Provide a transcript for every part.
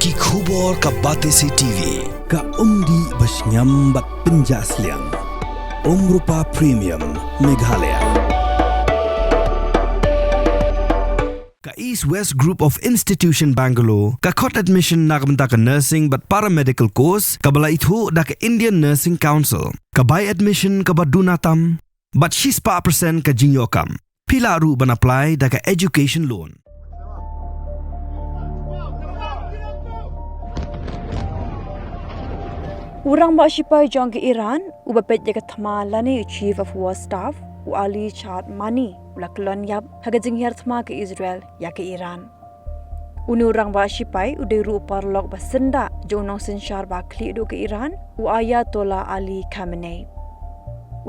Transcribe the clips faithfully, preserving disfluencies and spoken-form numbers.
Ki khubor ka Batesi T V. Ka umdih ba shngiam bad pynjah sliang. Umrupa Premium Meghalaya. Ka East West Group of Institution Bangalore ka khot admission na ka bynta ka nursing bad paramedical course kaba la ithuh da ka Indian Nursing Council. Ka bai admission kaba duna tam bad shispah percent ka jingïoh kam. Phi lah ruh ban apply da ka education loan. U rangbah shipai jong ka Iran, uba peit ïa ka thma lane u Chief of War Staff, u Ali Shadmani, u la kyllon ïap ha ka jinghiar thma ka Israel ïa ka Iran. Une u rangbah shipai u dei ruh u paralok ba syndah jong u nongsynshar ba khlieh duh ka Iran, u Ayatollah Ali Khamenei.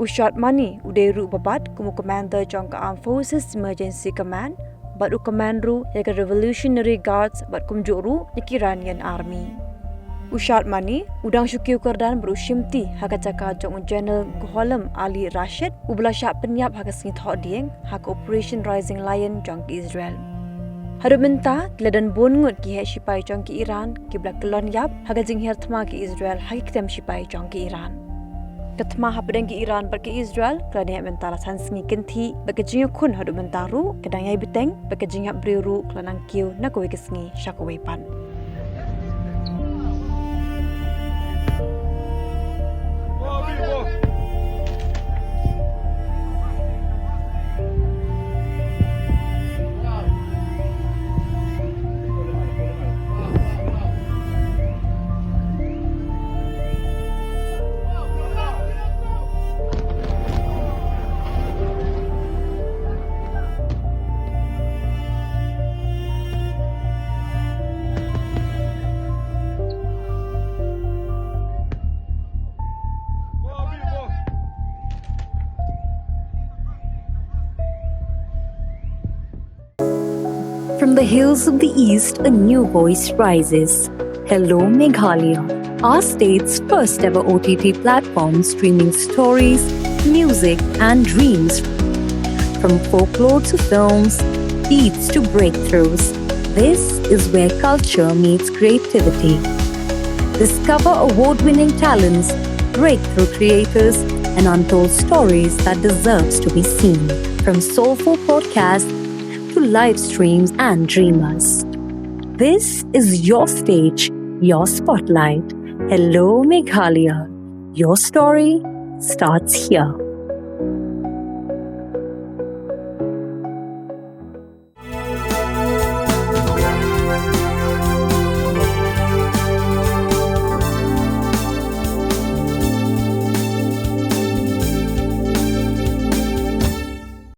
U Shadmani u dei ruh ba bat kum u commander jong ka Armed Forces Emergency Command, bad u command ruh ïa ka Revolutionary Guards bad kumjuh ruh ïa ka Iranian Army. U Shadmani u dang shu kiew kyrdan bad u shimti ha ka jaka jong u General Ghulam Ali Rashid, uba la shah pynïap ha ka sngi Thohdieng ha ka Operation Rising Lion jong ka Israel. Haduh mynta ki la don bun ngut ki heh shipai jong ka Iran kiba la kyllon ïap ha ka jinghiar thma ka Israel ha ki kyntem shipai jong ka Iran. Ka thma hapdeng ka Iran bad ka Israel ka la neh mynta la san sngi kynthih, bad ka jingïakhun haduh mynta ruh ka dang ïai bteng, bad ka jingïap briew ruh ka la nang kiew na kawei ka sngi sha kawei pat. From the hills of the East, a new voice rises. Hello, Meghalaya, our state's first ever O T T platform, streaming stories, music, and dreams. From folklore to films, beats to breakthroughs, this is where culture meets creativity. Discover award winning talents, breakthrough creators, and untold stories that deserves to be seen. From soulful podcasts to live streams and dreamers. This is your stage, your spotlight. Hello, Meghalaya. Your story starts here.